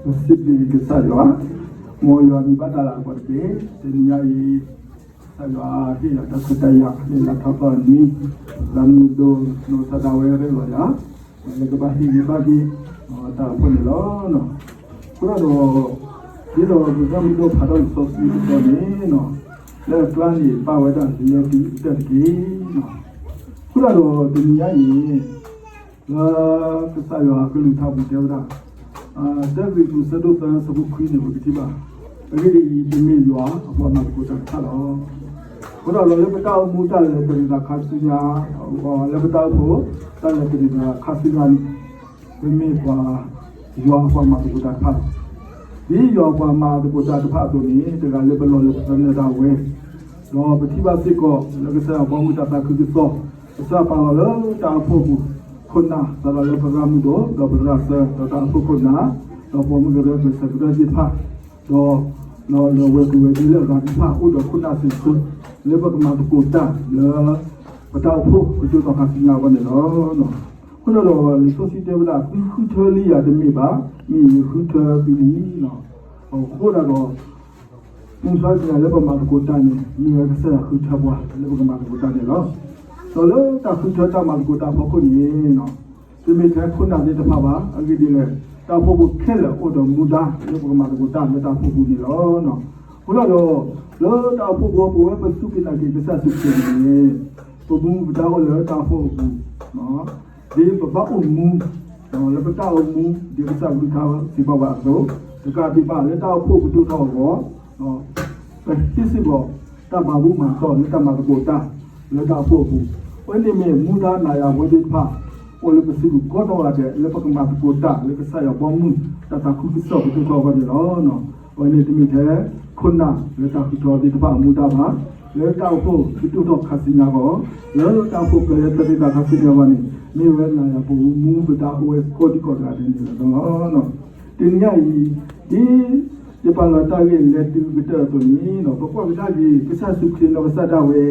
စံးဘျုးကစၢ်ယွၤ, မ်ယွၤမံၤဘၣ်တၢ်လၤကပီၤတက့ၢ်. တနံၤညါအံၤ ကစၢ်ယွၤဟ့ၣ်ယၤတၢ်ခွဲးတၢ်ယာ် လၢလါထီၣ်သီအနံၤ, လၢမုၢ်ဒိၣ်နီၢ်ကစၢ်ဒၣ်ဝဲရဲၣ်လီၤယၤ လၢကဘၣ်ဟ့ၣ်ဂံၢ်ဘါက့ၤ တၢ်အဖှိၣ်န့ၣ်လီၤ. အဃိဒီး ဒ်သိးပသရၣ်မုၣ်ဒိၣ်ဖးထီၣ်လံာ်စီဆှံတတီၤန့ၣ် လၢအကျါန့ၣ် ပာ်ဝဲဒၣ်လံာ်လဲၤတုၤကတၢၢ်တက့ၢ်. အဃိဒီးတနံၤညါအံၤ လၢကစၢ်ယွၤအကလုၢ်ကထါပူၤတဲဝဲဒၣ်, တၢ်ဂ့ၢ်ကျိၤအဆၢဒိၣ်သၢ အဆၢဖိခွံန့ၣ် ပကထံၣ်ဘၣ်, အဂ့ၢ်ဒ်အံၤ, ပမ့ၢ်ယွၤအပှၤမၤသကိးတၢ်တဖၣ်လီၤ. အဃိဒီးလၢပတၢ်အိၣ်မူတၢ်လဲၤတရံးသးခါဆူညါ, လၢပတၢ်အိၣ်ဖှိၣ်တၢ်လဲၤတရံးသးခါဆူညါန့ၣ်, ပမ့ၢ်ပှၤ ယွၤအပှၤမၤသကိးတၢ်တဖၣ်လီၤ. ဒ်ယွၤအပှၤမၤသကိးတၢ်တဖၣ်အသိးန့ၣ် တဂၤလၢပလီၢ်လၢပသနၢၣ်ဒၣ်ဝဲ, ဒီးပထံၣ်ဘၣ်စ့ၢ်ကီး လၢကစၢ်ယွၤဘီမုၢ်တၢ်သးခုကစီၣ်, ကစၢ်ပာ်လီၤလၢတၢ်အိၣ်ဖှိၣ်ပူၤ ခိၣ်နၢ် စးထီၣ်လၢပသရၣ်မုၣ်ဒိၣ် ဒီးပသရၣ်စၢၤ ဒီးတၢ်အိၣ်ဖှိၣ်ခိၣ်နၢ်, ဒီးပိာ်မုၣ်ကရၢ ကစၢၢ်ကရၢသ့ၣ်တဖၣ်, ဒီး ဒီးလၢဝဲၤကွံာ်ဝဲၤဒ့လၢအဂၤသ့ၣ်တဖၣ် အိၣ်ဒီးခိၣ်နၢ်စုာ်စုာ် လၢပကမၤသကိးတၢ်လၢ ပတၢ်အိၣ်ဖှိၣ်ကတိၤထီၣ်ခါဆူညါအဂီၢ်န့ၣ်လီၤ. အဃိဒီးလံာ်စီဆှံတဲဝဲဒၣ် သုဃုထၢလံယၤတမ့ၢ်ဘၣ်, မ့ၢ်ယဃုထၢသုလံ. အဃိဒီး မုၢ်ဆါတနံၤလၢပမၤသကိးတၢ်န့ၣ် မ့ၢ်ဝဲကစၢ်ယွၤဃုထၢပှၤလၢပကမၤသကိးတၢ်န့ၣ်လီၤ. ဒီးလၢတၢ်ဃုထၢတၢ်မၤသကိးတၢ်အဖီခိၣ်န့ၣ် တမ့ၢ်ထဲခိၣ်နၢ်သ့ၣ်တဖၣ်ဘၣ်. အဂ့ၢ်ဒ်လဲၣ်, တၢ်အိၣ်ဖှိၣ်ပူၤခဲလၢာ်အိၣ်ဒီးမူဒါ လၢပကမၤသကိးတၢ်လၢတၢ်အိၣ်ဖှိၣ်ပူၤန့ၣ်လီၤ. အဃိဒီး လၢတၢ်အိၣ်ဖှိၣ်ပူၤ ပဝဲပစူၢ်က့ၤနာ်က့ၤကစၢ်ယ့ၣ်ၡူးခရံာ်န့ၣ် ပမူပဒါအိၣ်လၢတၢ်အိၣ်ဖှိၣ်အပူၤ ဒ်ပဘၣ်အိၣ်မူ လၢပတၢ်အိၣ်မူ ဒ်ကစၢ်ကလုၢ်ကထါစံးဘၣ်ပှၤအသိး, တကးဒံးဘၣ်လၢတၢ်အိၣ်ဖှိၣ်ကဒိၣ်ထီၣ်အဂီၢ် ပဟ့ၣ်စ့ၢ်ကီး တၢ်မၤဘူၣ်မၤတီၢ်လၢတၢ်မၤသကိးတၢ် လၢတၢ်အိၣ်ဖှိၣ်အပူၤ, အဝဲန့ၣ်မ့ၢ်မူဒါနၤယၤပဝဲသ့ၣ်တဖၣ် အိၣ်လၢပစုပူၤကိးနီၢ်ဂၤဒဲး လၢပကမၤသကိးတၢ်လၢကစၢ်ယွၤဘီမုၢ် တၢ်သးခုကစီၣ်ကဒိၣ်ထီၣ်အဂီၢ်န့ၣ်လီၤ. အဝဲန့ၣ်တမ့ၢ်ထဲ ခိၣ်နၢ်လၢတၢ်ဃုထၢသ့ၣ်တဖၣ်အမူဒါဘၣ်, လၢတၢ်အိၣ်ဖှိၣ်ကဒိၣ်ထီၣ်ခါဆူညါအဂီၢ်, လၢတၢ်အိၣ်ဖှိၣ်ပၢလၢတၢ်သ့ၣ်တၢ်ခါဆူညါအဂီၢ်န့ၣ် မ့ၢ်ဝဲနၤယၤပမူပဒါအိၣ်ဝဲကိးဒံကိးဂၤဒဲးန့ၣ်လီၤ. တနံၤညါအံၤ ဒ်ယပာ်လီၤတၢ်ဂ့ၢ်လဲၤတုၤကတၢၢ်အသိးန့ၣ် ပကွၢ်ကဒါက့ၤ ကစၢ်ယ့ၣ်ၡူးခရံာ်နီၢ်ကစၢ်ဒၣ်ဝဲ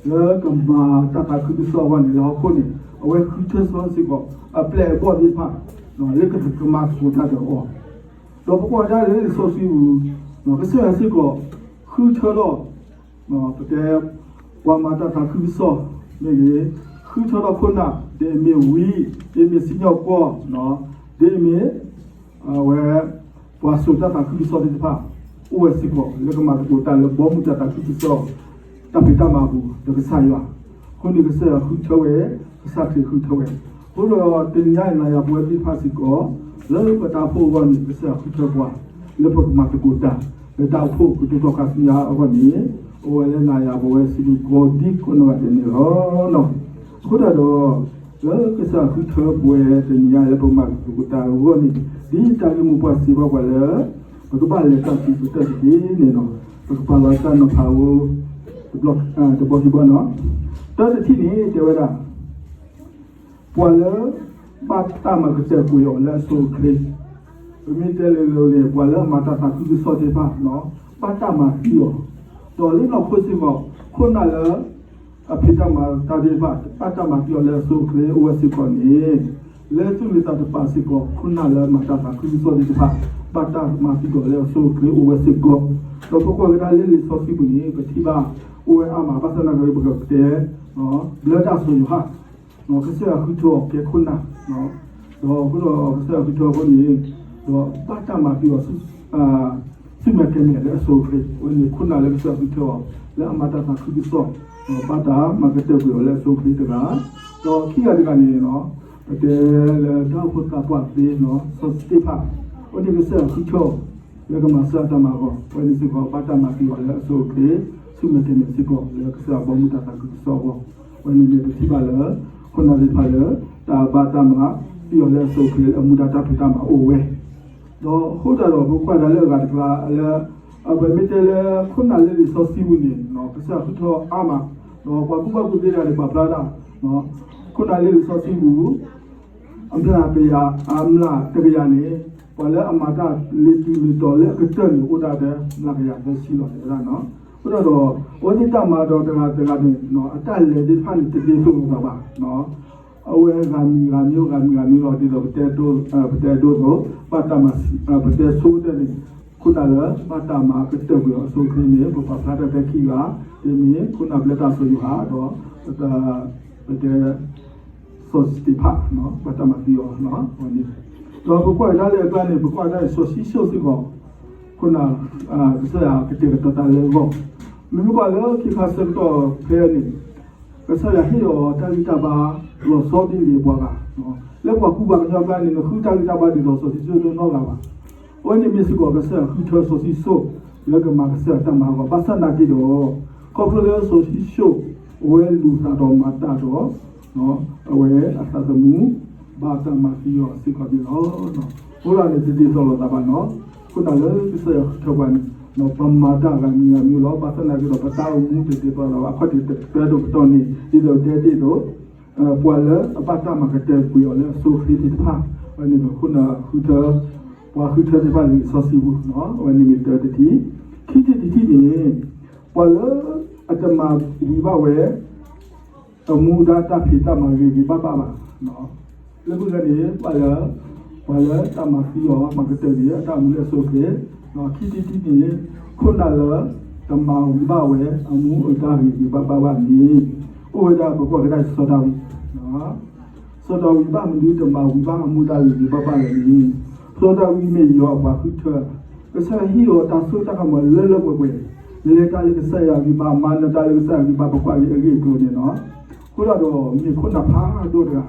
လၢကမၤတၢ်သးခုကစီၣ်အဂီၢ်န့ၣ် လၢဟီၣ်ခိၣ်န့ၣ် အဝဲဃုထၢစ့ၢ်ကီး အပျဲၢ်အဘီၣ်သ့ၣ်တဖၣ် လၢကကမၤသကိးတၢ်ဒီးအီၤ, ဒီးပကွၢ်ကဒါလၢလံာ်စီဆှံပူၤ ကစၢ်ယွၤစ့ၢ်ကီး ဃုထၢထီၣ် ပတဲ ပှၤမၤတၢ်သးခုကစီၣ်မ့ၢ်ဂ့ၤ, ဃုထၢထီၣ်ခိၣ်နၢ် ဒ်အမ့ၢ်ဝံ, ဒ်အမ့ၢ်စံၣ်ညီၣ်ကွီၢ်, ဒ်အမ့ၢ် အဝဲ ပှၤစိာ်တၢ်သးခုကစီၣ်သ့ၣ်တဖၣ် အိၣ်ဝဲစ့ၢ်ကီး လၢကမၤသကိးတၢ်လၢဘီမုၢ်တၢ်သးခုကစီၣ် တၢ်ဖံးတၢ်မၤအပူၤ ဒီးကစၢ်ယွၤ, အဃိန့ၣ်ကစၢ်ယွၤဃုထၢဝဲ, ကစၢ်ခရံာ်ဃုထၢဝဲ, အဃိဒီးတနံၤညါအံၤ နၤယၤပဝဲသ့ၣ်တဖၣ်စ့ၢ်ကီး လၢပတၢ်အိၣ်ဖှိၣ်အဂီၢ်န့ၣ် ကစၢ်ယွၤဃုထၢပှၤ လၢပကမၤသကိးတၢ် လၢတၢ်အိၣ်ဖှိၣ်ကဒိၣ်ထီၣ်ခါဆူညါအဂီၢ်န့ၣ် အိၣ်ဝဲလၢနၤယၤပဝဲစုပူၤကိးဒံကိးနီၢ်ဂၤဒဲးန့ၣ်လီၤ. အဃိသတးဒီး လၢကစၢ်ယွၤဃုထၢပဝဲတနံၤညါလၢပမၤသကိးတၢ်အဂီၢ်န့ၣ် ဒ်တၢ်ဂ့ၢ်မိၢ်ပှၢ်စံးဘၣ်ပှၤလၢ ပကဘၣ်လဲၤတၢ်တုၤကတၢၢ်တက့ၢ်န့ၣ်လီၤ. ပကပာ်လီၤတၢ်နီၤဖးဧိၤ တဘျီ တဘျီခံဘျီန့ၣ်လီၤ. တၢတထံၣ်န့ၣ် တဲဝဲဒၣ် ပှၤလၢ ဘၣ်တၢ်မၤကတၢၢ်ကွံာ်အီၤလၢအဆိအချ့, ပမ့ၢ်တဲလိၤလိၤန့ၣ် ပှၤလၢအမၤတၢ်သးခုကစီၣ်သ့ၣ်တဖၣ် ဘၣ်တၢ်မၤသံအီၤ, ဒီးလၢနီၢ်ခိစ့ၢ်ကီး ခိၣ်နၢ်လၢ အဖံးတၢ်မၤတၢ်သ့ၣ်တဖၣ် ဘၣ်တၢ်မၤသံအီၤလၢအဆိအချ့အိၣ်ဝဲစ့ၢ်ကီးန့ၣ်, လၢသူၣ်လၢသးတပာ်စ့ၢ်ကီး ခိၣ်နၢ်လၢမၤတၢ်သးခုကစီၣ်သ့ၣ်တဖၣ် ဘၣ်တၢ်မၤသံအီၤလၢအဆိအချ့အိၣ်ဝဲစ့ၢ်ကီး, ဒီးပကွၢ်ကဒါလၢလံာ်စီဆှံပူၤန့ၣ် ပထံၣ်ဘၣ် အိၣ်ဝဲအါမး ဘၣ်ဆၣ်သနာ်က့ ပကတဲ ဘျၢတၢ်စီၤယိၤဟၣ် ကစၢ်ယွၤဃုထၢအီၤကဲခိၣ်နၢ်, ဒီးအဃိဒီးကစၢ်ယွၤဃုထၢအဃိန့ၣ် ဒီးဘၣ်တၢ်မၤသံအီၤ ဆူမဲာ်တဲမဲာ်လၢအဆိအချ့, အဝဲန့ၣ်ခိၣ်နၢ်လၢကစၢ်ယွၤဃုထၢအီၤ လၢအမၤတၢ်သးခုကစီၣ်, ဘၣ်တၢ်မၤကတၢၢ်ကွံာ်အီၤလၢအဆိအချ့တဂၤ, ဒီးခံဂၤတဂၤန့ၣ် ပတဲလၢတၢ်အိၣ်ဖှိၣ်သးပှၢ်သ့ စီၤစတ့းဖၣ်, အဝဲန့ၣ်ကစၢ်ယွၤဃုထၢအီၤ လၢကမၤစၢၤအတၢ်မၤအဂီၢ်, အဝဲန့ၣ်စ့ၢ်ကီး ဘၣ်တၢ်မၤသံအီၤလၢအဆိအချ့, ဆူမဲာ်တဲမဲာ်စ့ၢ်ကီး လၢကစၢ်ယွၤဘီမုၢ်တၢ်သးခုကစီၣ်အဂီၢ်, အဝဲန့ၣ်မ့ၢ်ပထံၣ်ဘၣ်လၢ ခိၣ်နၢ်သ့ၣ်တဖၣ်လၢ တၢ်ဘၣ်တၢ်မၤသံအီၤလၢအဆိအချ့ လၢအမူဒါတၢ်ဖံးတၢ်မၤအိၣ်ဝဲ, ဒီးအဃိသတးဒီး ပကွၢ်ဒၣ်လၢအဂၤတကျါလၢ အဝဲမ့ၢ်တဲလၢခိၣ်နၢ်လၢလံာ်စီဆှံပူၤန့ၣ် ကစၢ်ယွၤဃုထၢအါမး, ဒီးပှၤကူၣ်ဘၣ်ကူၣ်သ့တဂၤန့ၣ် ပာ်ဖျါဒၣ် ခိၣ်နၢ်လၢလံာ်စီဆှံပူၤ အမျးကယၤ, အမျးတကယၤန့ၣ် ပှၤလၢအမၤတၢ်လၢတုၤလၢတီၤလၢအကတၢၢ်န့ၣ် အိၣ်ဒၣ်ထဲမျးကယၤသၢဆံလီၤ တဲဝဲဒၣ်နီၤ. အဃိသတးဒီး အဝဲသ့ၣ်တၢ်မၤဒီးတဂၤတဂၤန့ၣ် အတၢ်လဲၤသ့ၣ်တဖၣ်န့ၣ် တဒ်သိးလိာ်သးဘၣ်. အဝဲဂၤမံၤဂၤမံၤ ဂၤမံၤဂၤမံၤလီၤ ဒ်သိးပတဲဒိ ပတဲဒိသိး ဘၣ်တၢ်မၤ ပတဲဆိကတၢၢ်န့ၣ် ခိၣ်နၢ်လၢ ဘၣ်တၢ်မၤကတၢၢ်ကွံာ်အီၤအဆိအချ့န့ၣ် ပပာ်ဖျါတၢ်တဲခံဂၤ ဒ်န့ၣ် ခိၣ်နၢ်ဘျၢတၢ်စီၤယိၤဟၣ် ဒီး ပတဲ စီၤစတ့းဖၣ် ဘၣ်တၢ်မၤသံအီၤ ဝဲန့ၣ် ဒီးပကွၢ်ကဒါလၢအကျါန့ၣ် ပကွၢ်ကဒါအံၤ စီၤၡံၣ်စိၣ်စ့ၢ်ကီး ခိၣ်နၢ် ကစၢ်ယွၤကတဲာ်ကတီၤတၢ်လၢအဂီၢ် မ့မ့ၢ်ကွၢ်လၢခံခါဆၢကတီၢ်ဖဲန့ၣ် ကစၢ်ယွၤဟ့ၣ်အီၤတၢ်ဂံၢ်တၢ်ဘါ လီၤဆီဒ်န့ၣ်ပှၤဂၤ လၢပှၤကူပှၤကညီအကျါန့ၣ် နဃုတၢ်ဂံၢ်တၢ်ဘါဒ်သိးစီၤၡံၣ်စိၣ်တနီတဂၤဘၣ်. အဝဲန့ၣ်မ့ၢ်စ့ၢ်ကီးကစၢ်ယွၤဃုထၢစီၤၡံၣ်စိၣ် လၢကမၤကစၢ်ယွၤတၢ်မၤအဂီၢ် ဘၣ်ဆၣ်နာ်က့ဒီး ခီဖျိလၢစီၤၡံၣ်စိၣ် အဝဲလူၤသးဒီးမၤတၢ်ဒီး အဝဲအသးသမူ ဘၣ်တၢ်မၤသံအီၤစ့ၢ်ကီးန့ၣ်လီၤ. အဃိဒီးန့ၣ် တဒ်သိးလိာ်သးဘၣ်နီၤ အဃိသတးလၢကစၢ်ယွၤဃုထၢပှၤန့ၣ် ပမၤတၢ်ဂၤမံၤဂၤမံၤလီၤ. ဘၣ်ဆၣ်နာ်က့ဒီး ပတၢ်အိၣ်မူတဒ်သိးလိာ်သးဘၣ် အခီၣ်ထံးတကတၢၢ်ဒိၣ်ပတီၢ်န့ၣ် ဒ်သိးတဲတ့ၢ်အသိး ပှၤလၢအဘၣ်တၢ်မၤကတၢၢ်ကွံာ်အီၤလၢအဆိအချ့သ့ၣ်တဖၣ် အဝဲန့ၣ်ပခိၣ်နၢ်ဃုထၢ ပှၤဃုထၢသ့ၣ်တဖၣ်လံာ်စီဆှံပူၤ အဝဲန့ၣ်မ့ၢ်တၢတထံၣ် ခံထံၣ်တထံၣ်န့ၣ် ပှၤလၢအတမၤဝံၤဘၣ်ဝဲ အမူဒါတၢ်ဖံးတၢ်မၤဂ့ၤဂ့ၤဘၣ်ဘၣ်ဘၣ် လၢမုၢ်ဂၤန့ၣ် ပှၤလၢ ပှၤလၢတၢ်မၤသံအီၤ မၤကတၢၢ်န့ၣ် အတၢ်အိၣ်မူလၢအဆိအချ့ ခံထံၣ်တထံၣ်န့ၣ် ခိၣ်နၢ်လၢ တမၤဝံၤဘၣ်ဝဲ အမူအဒါဂ့ၤဂ့ၤဘၣ်ဘၣ်ဘၣ်န့ၣ် အိၣ်ဝဲဒၣ်ပကွၢ်ကဒါစီၤဒၤဝံး စီၤဒၤဝံးဘၣ်မနုၤတမၤဝံၤဘၣ်အမူဒါဂ့ၤဂ့ၤဘၣ်ဘၣ်လဲၣ်န့ၣ် စီၤဒၤဝံးမ့ၢ်ယွၤအပှၤဃုထၢ ကစၢ်ယွၤဟ့ၣ်အီၤတၢ်စိတၢ်ကမီၤလၢလၢပှဲၤပှဲၤ လဲၤတၢ်လၢကစၢ်ယွၤဂံၢ်ဘါ မၤနၢၤတၢ်လၢကစၢ်ယွၤဂံၢ်ဘါ ပကွၢ်က့ၤအဂ့ၢ်အကျိၤန့ၣ်လီၤ. အဃိဒီးမ့ၢ်ခိၣ်နၢ်ဖးဒိၣ်တ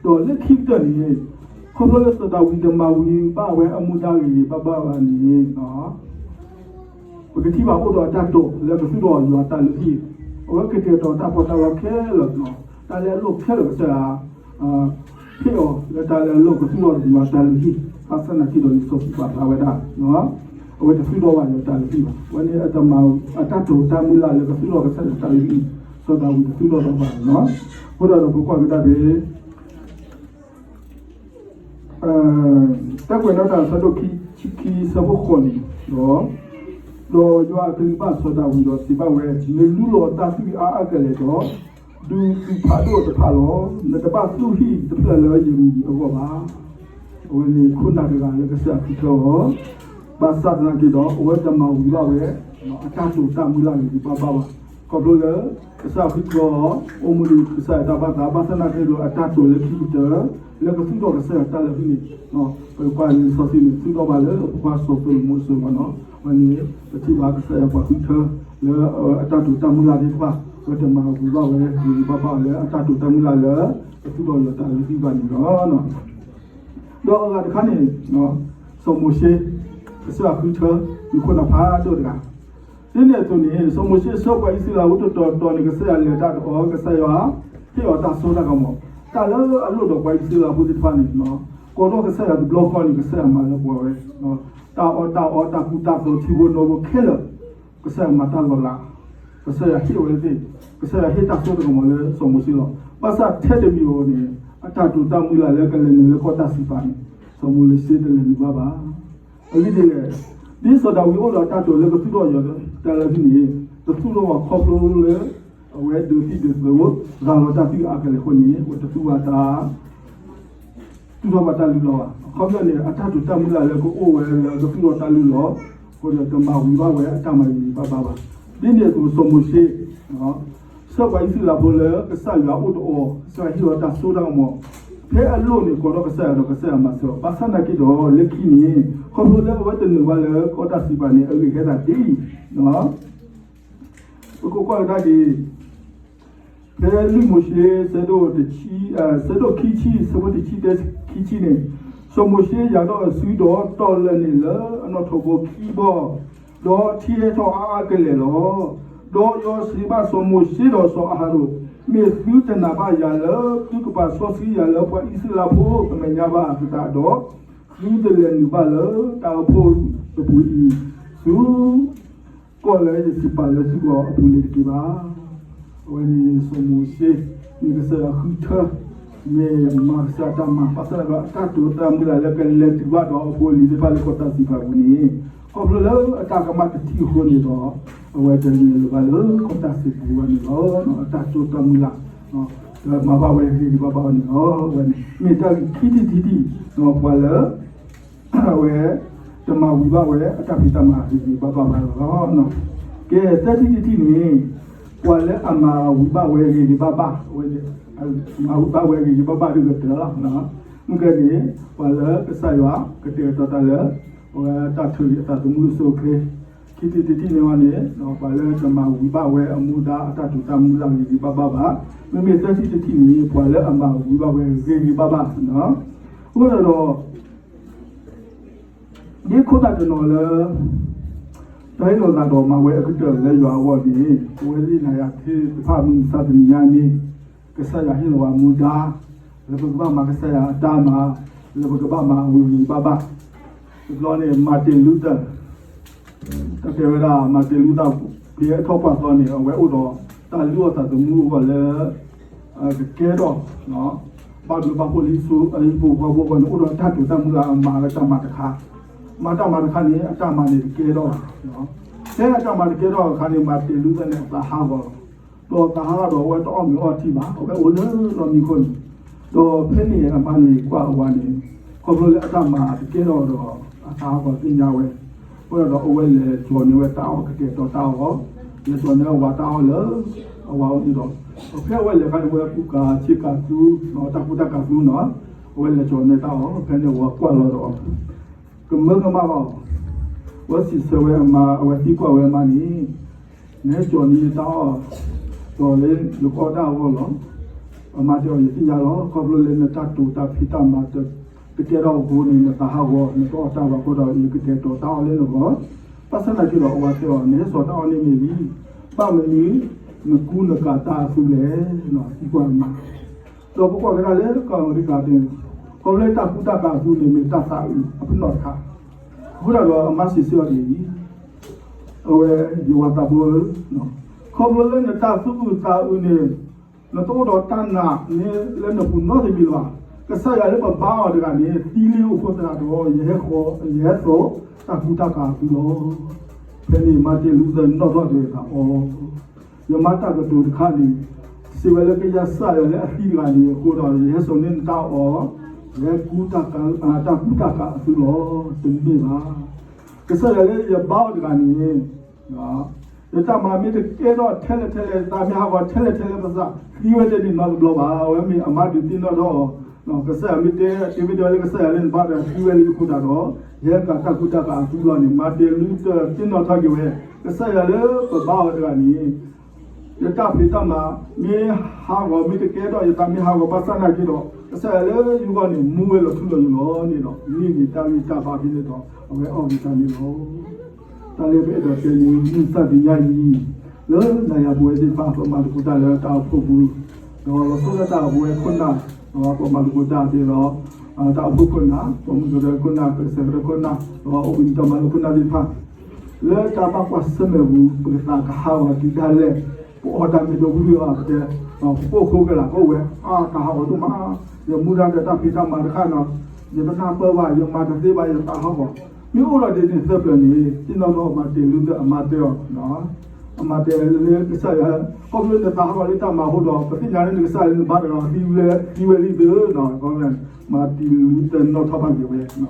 ဂၤ ဒီးလၢခံကတၢၢ်န့ၣ် ခီဖျိလၢစီၤဒၤဝံးတမၤဝံၤဘၣ်ဝဲအမူဒါဂ့ၤဂ့ၤဘၣ်ဘၣ်ဘၣ်န့ၣ် ပကထံၣ်ဘၣ်အိၣ်ဒီးအတၢ်တိာ်လၢကသူၣ်ထီၣ်ယွၤတၢ်လုၢ်ဟံၣ် အဝဲကတဲာ်ကတီၤတၢ်ပီးတၢ်လီခဲလၢာ် တၢ်လၢအလိၣ်ခဲလၢာ်ကစၢ်ယွၤ ဟ့ၣ်အီၤလၢတၢ်လၢအလိၣ်ကသူၣ်ထီၣ်ယွၤတၢ်လုၢ်ဟံၣ် ဘၣ်ဆၣ်သနာ်က့ဒီးလံာ်စီဆှံပာ်ဖျါဝဲဒၣ် အဝဲတသူၣ်ထီၣ်ဘၣ်ယွၤတၢ်လုၢ်ဟံၣ်ဘၣ်. အဝဲန့ၣ် အတၢ်တိာ်တၢ်မုၢ်လၢ်လၢကသူၣ်ထီၣ်ကစၢ်ယွၤတၢ်လုၢ်ဟံၣ် စီၤဒၤဝံးတသူၣ်ထီၣ်ဘၣ်ဘၣ်န့ၣ်လီၤ. အဃိဒီးပကွၢ်ကဒါဖဲ တၢ်ကွဲးနီၣ်တၢ်အဆၢဒိၣ်ခံဆံခံဆၢဖိဃိးန့ၣ်ဒီး, ဒီးယွၤအကလုၢ်ဘၣ်စီၤဒၤဝံးဒီးစံးဘၣ်ဝဲ, နလူလီၤတၢ်သွံၣ်အါအါကလဲာ်ဒီး, ဒူသူၣ်ဖးဒိၣ်တဖၣ်လီၤ. နတဘၣ်သူၣ်ဟံၣ်တဖျၢၣ်လၢယမံၤအဂီၢ်ဘၣ်. အဝဲန့ၣ်ခိၣ်နၢ်တဂၤလၢကစၢ်ယွၤဃုထၢအီၤ, ဘၣ်ဆၣ်သနာ်က့ဒီး အဝဲတမၤဝံၤဘၣ်ဝဲ အတၢ်တိာ်တၢ်မုၢ်လၢ်ဂ့ၤဂ့ၤဘၣ်ဘၣ်ဘၣ်. ခီဖျိလၢ ကစၢ်ယွၤဃုထၢအီၤ အိၣ်မူဒ်ကစၢ်ယွၤတၢ်ဘၣ်သး ဘၣ်ဆၣ်သနာ်က့ဒီး အတၢ်တိာ်လၢခံကတၢၢ် လၢကသူၣ်ထီၣ်ကစၢ်ယွၤတၢ်လုၢ်ဟံၣ်န့ၣ် ပကွၢ်လံာ်စီဆှံန့ၣ် သူၣ်ထီၣ်ဘၣ်လၢပှၤစီၤသိၤလမိၣ်အစိၤလီၤနီၤ. အဝဲန့ၣ် ပထံၣ်ဘၣ်ကစၢ်ယွၤပှၤဃုထၢ လၢအတၢ်တိာ်တၢ်မုၢ်လၢ်သ့ၣ်တဖၣ် ဝဲတမၤဝံၤဘၣ်ဝဲ ဂ့ၤဂ့ၤဘၣ်ဘၣ်လၢအတၢ်တိာ်တၢ်မုၢ်လၢ်လၢ ကသူၣ်ထီၣ်လၢတၢ်လုၢ်ဟံၣ်ဘၣ်န့ၣ်လီၤ. ဒီးအဂၤတခါန့ၣ် စီၤမိၤၡ့ ကစၢ်ယွၤဃုထၢ မ့ၢ်ခိၣ်နၢ်ဖးဒိၣ်တဂၤ ဒ်န့ၣ်အသိးန့ၣ် စီၤမိၤၡ့ဆှၢပှၤအံၣ်စရ့လးဖိတတီၤတီၤန့ၣ် ကစၢ်ယွၤလဲၤတၢ်ဒီးအီၤ ကစၢ်ယွၤ ဟ့ၣ်အီၤတၢ်စိတၢ်ကမီၤ တၢ်လၢအလိၣ်ဒီးပှၤအံၣ်စရ့လးဖိသ့ၣ်တဖၣ်န့ၣ် ကိးထီၣ်ကစၢ်ယွၤတဘျီဃီန့ၣ် ကစၢ်ယွၤမၤလၢပှဲၤဝဲ တၢ်အီၣ်တၢ်အီတၢ်ကူတၢ်သိးထံဖိနိဖိခဲလၢာ် ကစၢ်ယွၤမၤတၢ်လီၤလး ကစၢ်ယွၤဟ့ၣ်ဝဲသ့ၣ် ကစၢ်ယွၤဟ့ၣ်တၢ်စိတၢ်ကမီၤလၢစီၤမိၤၡ့လီၤ. ဘၣ်ဆၣ်ထဲတမံၤဧိၤန့ၣ် အတၢ်တိာ်တၢ်မုၢ်လၢ်လၢကလဲၤနုာ်လၢကီၢ်တၢ်စံးပာ်န့ၣ် စီၤမိၤၡ့တလဲၤနုာ်ဘၣ်ဘၣ်. အဂ့ၢ်ဒ်လဲၣ်, ဒ်စီၤဒၤဝံးအိၣ်ဒီးတၢ်တိာ်လၢကသူၣ်ထီၣ်ယွၤတၢ်လုၢ်ဟံၣ်န့ၣ် တသူၣ်ထီၣ်ဘၣ်ခီဖျိလၢ အဝဲဒုးသံၣ်ဒုးသုး ရၤလီၤတၢ်သွံၣ်အါကလဲာ်အဃိန့ၣ် အဝဲတသူၣ်ဘၣ်တၢ် သူၣ်ထီၣ်ဘၣ်တၢ်လုၢ်လီၤဘၣ်. အခီပညီန့ၣ် အတၢ်တိာ်တၢ်မုၢ်လၢ်လၢကအိၣ်ဝဲလၢကသူၣ်ထီၣ်တၢ်လုၢ်လီၤ အဃိဒီးတမၤဝံၤဘၣ်ဝဲအတၢ်မၤဂ့ၤဂ့ၤဘၣ်ဘၣ်ဘၣ်. ဒ်န့ၣ်အသိးစီၤမိၤၡ့ ဆှၢပှၤအံၣ်စရ့လးဖိလၢကစၢ်ယွၤအိၣ်ဒီးအီၤ ကစၢ်ယွၤဟ့ၣ်အီၤတၢ်စိတၢ်ကမီၤ ဖဲအလိၣ်န့ၣ် ကိးထီၣ်ကစၢ်ယွၤဒီးကစၢ်ယွၤမၤစၢၤအီၤ ဘၣ်ဆၣ်သနာ်က့ဒီး လၢခံန့ၣ် ခီဖျိလၢအဝဲတနုာ်ဘၣ်လၢကီၢ်တၢ်စံးပာ်န့ၣ် အဂ့ၢ်ဟဲသးဒ်အံၤ ပကကွၢ်ကဒါက့ၤ ဖဲလွံၢ်မိၤၡ့ ဆၢဒိၣ်တဆံ ဆၢဒိၣ်ခံဆံ ဆၢဖိတဆံတၢ ခံဆံန့ၣ်, စီၤမိၤၡ့ယၤထီၣ်အစုဒီး တီၢ်လၢာ်န့ၣ်လၢအနီၣ်ထိးဘိခံဘီ, ဒီးထံဟဲထီၣ်အါအါကလဲာ်လီၤ. ဒီးယွၤစံးဘၣ်စီၤမိၤၡ့ဒီးစီၤအၤဟရိၣ်, မ့ၢ်သုတနာ်ဘၣ်ယၤလၢသုကပာ်စီဆှံယၤလၢပှၤအံၣ်စရ့လးဖိအမဲာ်ညါဘၣ်အသတးဒီး, သုတလဲၤနုာ်ဘၣ်လၢတၢ်အိၣ်ဖှိၣ်အပူၤအံၤဆူ ကီၢ်လၢယစံးပာ်လၢသုဂီၢ်အပူၤန့ၣ်တက့ၢ်ဘၣ်. အဝဲန့ၣ်စီၤမိၤၡ့ မ့ၢ်ကစၢ်ယွၤဃုထၢ, မ့ၢ်မၤကစၢ်ယွၤတၢ်မၤ ဘၣ်ဆၣ်ဒီးအတၢ်တိာ်တၢ်မုၢ်လၢ်လၢကလဲၤတုၤဘၣ်ဒီးအဖိအလံၤသ့ၣ်တဖၣ်လၢကီၢ်တၢ်စံးပာ်အပူၤန့ၣ်, ခီဖျိလၢအတၢ်ကမၣ်တထံၣ်အဃိန့ၣ်ဒီး အဝဲတနုာ်လၢၤဘၣ်လၢကီၢ်တၢ်စံးပာ်ဘၣ်န့ၣ်လီၤ. အတၢ်တိာ်တၢ်မုၢ်လၢ် မၤဘၣ်ဝဲဂ့ၤဂ့ၤဘၣ်ဘၣ်န့ၣ်လီၤ. အဝဲန့ၣ် မ့ၢ်တၢ်ဂ့ၢ်ခံထံၣ်တထံၣ် ပှၤလၢ အဝဲ တမၤဝံၤဘၣ်ဝဲအတၢ်ဖံးတၢ်မၤဂ့ၤဂ့ၤဘၣ်ဘၣ်ဘၣ်လီၤ. ကဲ သၢထံၣ်တထံၣ်န့ၣ် ပှၤလၢအမၤဝံၤဘၣ်ဝဲဂ့ၤဂ့ၤဘၣ်ဘၣ် အဝဲ မၤဝံၤဘၣ်ဝဲဂ့ၤဂ့ၤဘၣ်ဘၣ်ဒ်ကတၢၢ်လီၤ. မ့ၢ်ကဲန့ၣ် ပှၤလၢကစၢ်ယွၤကတဲာ်ကတီၤတၢ်လၢ အဝဲတၢ်ထုးအသးသမူအဆိအချ့, ခံထံၣ်တထံၣ်န့ၣ်ဝဲန့ၣ် ပှၤလၢတမၤဝံၤဘၣ်ဝဲအမူဒါအတၢ်တိာ်တၢ်မူလၢအဂ့ၤဂ့ၤဘၣ်ဘၣ်ဘၣ်, မ့မ့ၢ်သၢထံၣ်တထံၣ်န့ၣ် ပှၤလၢအမၤဝံၤဘၣ်ဝဲဂ့ၤဂ့ၤဘၣ်ဘၣ်, အဃိသတးဒီး ဒ်ခိၣ်နၢ်တနီၤလၢ တၢ်ဟ့ၣ်လီၤသးဒီးမၤဝဲအကတၢၢ်လၢယွၤအဂီၢ်န့ၣ် ပဝဲသ့ၣ်နၤယၤသ့ၣ်တဖၣ်မုၢ်မဆါတနံၤညါန့ၣ် ကစၢ်ယွၤဟ့ၣ်လီၤဝဲမူဒါ လၢပကဘၣ်မၤကစၢ်ယွၤအတၢ်မၤ, လၢပကဘၣ်မၤဝံၤဂ့ၤဂ့ၤဘၣ်ဘၣ်, တဘျီန့ၣ် Martin Luther တၢ်တဲဝဲဒၣ် Martin Luther ဖဲအထီၣ်ပှၢ်သီန့ၣ် အဝဲအိၣ်ဒီးတၢ်လုၢ်အီၣ်သးသမူအဂီၢ်လၢ ကကဲထီၣ် ဘၣ်ဘျုးဘၣ်ဖှိၣ်လံ အဟံၣ်ဖိဃီဖိအဂီၢ်န့ၣ် အိၣ်ဒီးတၢ်တိာ်တၢ်မူလၢအမၤဝဲတၢ်မၤတခါ, မၤတၢ်မၤတခါန့ၣ် အတၢ်မၤန့ၣ်တကဲထီၣ်ဘၣ်, ဖဲအတၢ်မၤတကဲထီၣ်အခါန့ၣ် Martin Luther န့ၣ် အသးဟးဂီၤလီၤ, ဒီးသးဟးဂီၤဒီးအဝဲတအီၣ်မ့ၤအီထံဘၣ်, အဝဲအိၣ်လၢလီၢ်မံခိၣ်န့ၣ်, ဒီးဖဲန့ၣ်အမါန့ၣ်ကွၢ်အဝၤန့ၣ် ခီဖျိလၢအတၢ်မၤတကဲထီၣ်ဒီး အသးဟးဂီၤသ့ၣ်ညါဝဲ, အဃိဒီးအဝဲလဲၤကၠီၤန့ၢ်ဝဲတၢ်အီၣ်ကတဲာ်ကတီၤတၢ်အီၣ်, လဲၤကၠီၤန့ၢ်အဝၤတၢ်အီၣ်လၢ အဝၤအိၣ်န့ၣ်ဒီး, ဒီးဖဲအဝဲလဲၤခါန့ၣ် အဝဲကူကၤဆ့ကၤသူ, တၢ်ကူတၢ်ကၤသူနီၤ, အဝဲလဲၤကၠီၤန့ၢ်တၢ်အီၣ် ဖဲန့ၣ်အဝၤကွၢ်လီၤဒီး ကမၢကမၣ်ဘၣ်အီၤ, အဝဲစံးဆၢဝဲအမါ အဝဲသံကွၢ်ဝဲအမါန့ၣ်, နဟဲကၠီၤန့ၢ်ယတၢ်အီၣ်, ဒီးလၢယကအီၣ်တၢ်အဂီၢ်လီၤ, အမါတဲအီၤ ယသ့ၣ်ညါလီၤ ခီဖျိလၢနတၢ်တိာ်တၢ်ဖံးတၢ်မၤ တကဲထီၣ်အဃိန့ၣ် နသးဟးဂီၤ နတအီၣ်တၢ်ဘၣ်အဃိဒီး ယကတဲာ်ကတီၤတၢ်အီၣ်လၢနဂီၢ်, ဘၣ်ဆၣ်သနာ်က့ဒီး အဝၤတဲအီၤ နဟဲစိာ်တၢ်အီၣ်န့ၣ်မ့ၢ်လံ, ဘၣ်မနုၤ နကူနကၤတၢ်အသူလဲၣ်, သံကွၢ်အမါ ဒီးပကွၢ်ကဒါလၢကီၢ်အမဲရကၤန့ၣ်, ခီဖျိလၢတၢ်ကူတၢ်ကၤအသူန့ၣ် မ့ၢ်တၢ်သးအုးအပနီၣ်တခါ, အဃိသတးဒီးအမါစံးဆၢအီၤဒ်အံၤ, အဝဲယဝၤသးဘိဧၢ, ခီဖျိလၢနတၢ်သူၣ်အုးသးအုးန့ၣ်, နတအိၣ်ဒီးတၢ်နာ်န့ၣ်လၢနပူၤနီတမံၤလၢၤဘၣ်, ကစၢ်ယွၤလၢပဘါအီၤတဂၤန့ၣ် သံလံအဃိသတးဒီး ယဟဲဃီၤ ယဟဲစိာ်တၢ်ကူတၢ်ကၤအသူလီၤ. ဖဲန့ၣ် Martin Luther နီၣ်ထီၣ်တဲာ်အီၤ ယမါတၢ်ကတိၤတခါန့ၣ်, စံးဝဲလၢကစၢ်ယွၤလၢအသံတဂၤန့ၣ်အဃိဒီး ယဟဲစိာ်န့ၢ်နတၢ်အီၣ်, ယဟဲကူတၢ်ကူတၢ်ကၤအသူလီၤ, တမ့ၢ်ဘၣ်. ကစၢ်ယွၤလၢယဘါအီၤတဂၤန့ၣ်, ယတၢ်မၤမ့ၢ်တကဲထီၣ်ထဲလဲၣ်ထဲလဲၣ် ယသးမ့ၢ်ဟးဂီၤထဲလဲၣ်ထဲလဲၣ် ပသးသံဝဲတန့ၢ်နီတဘျီဘၣ်. အဝဲမ့ၢ်အမါဒုးသ့ၣ်နီၣ်ထီၣ်အီၤ, ကစၢ်ယွၤမ့ၢ်တဲ တဲမ့ၢ်တဲဝဲလၢကစၢ်ယွၤလၢနဘါဒီး သံဝဲလံအဃိသတးဒီး, ယဟဲကၤတၢ်ကူတၢ်ကၤအသူလီၤန့ၣ် Martin Luther သ့ၣ်နီၣ်ထီၣ်က့ၤဝဲ, ကစၢ်ယွၤလၢပဘါအီၤတဂၤန့ၣ် ယတၢ်ဖံးတၢ်မၤ မ့ၢ်ဟးဂီၤမ့ၢ်တကဲထီၣ် ယသးမ့ၢ်ဟးဂီၤဘၣ်ဆၣ်သနာ်က့ဒီး ကစၢ်ယွၤလၢယဂီၢ်န့ၣ် မူဝဲလီၤထူလီၤယိာ်လီၤန့ၣ်ဒီး မ့ၢ်ဂ့ၤတၢ်ဂ့ၢ်တၢ်ဘါဖဲန့ၣ်ဒီး အဝဲအီၣ်ဂ့ၤတၢ်န့ၣ်လီၤ. တၢ်လၢပအဲၣ်ဒိးတဲန့ၣ် မုၢ်မဆါတနံၤညါအံၤ လၢနၤယၤပဝဲသ့ၣ်တဖၣ် ပမၤသကိးတၢ်လၢတၢ်အိၣ်ဖှိၣ်ပူၤ, ဒီးလီၤဆီဒၣ်တၢ်ပဝဲခိၣ်နၢ်, ပမၤသကိးတၢ်သ့ဒီး တၢ်အိၣ်ဖှိၣ်ခိၣ်နၢ်, ပမုၢ်ကရၢခိၣ်နၢ်, ပကစၢ်ကရၢခိၣ်နၢ်, ဒီးအိၣ်ဘှံးနံၤတၢ်မၤလိခိၣ်နၢ်သ့ၣ်တဖၣ် လၢတၢ်ဘၣ်ကွၢ်ဆၢၣ်မဲာ်ပူၤ ပကသးကဟးဂီၤတုၤဒၣ်လဲာ်, ပအီၣ်တၢ်မ့ၢ်တဝံၤဘၣ် ပတဲ, ပကိၣ်ခိၣ်ကလာ် ကအိၣ်ဝဲ အါတၢ်ဟးဂီၤဒိၣ်မး, ယမူဒါဒီးတၢ်ဖံးတၢ်မၤတခါနီၤ, ယတနၢ်ပၢၢ်ဘၣ် ယမၤတသ့ဘၣ် ယသးဟးဂီၤ, မ့ၢ်အိၣ်ဒီးဒ်န့ၣ်သၢပျၢၤန့ၣ် သ့ၣ်နီၣ်ထီၣ် Martin Luther အမါတဲအီၤ အမါတဲလၢကစၢ်ယွၤ, ခီဖျိနသးဟးဂီၤလၢတၢ်မၤအဃိဒီး ပသ့ၣ်ညါလၢနကစၢ်ယွၤလၢနဘါတဂၤ သံဝဲလံသၢနီၤ, Martin Luther နီၣ်ထီၣ်ဘၣ်က့ၤဝဲ, လၢ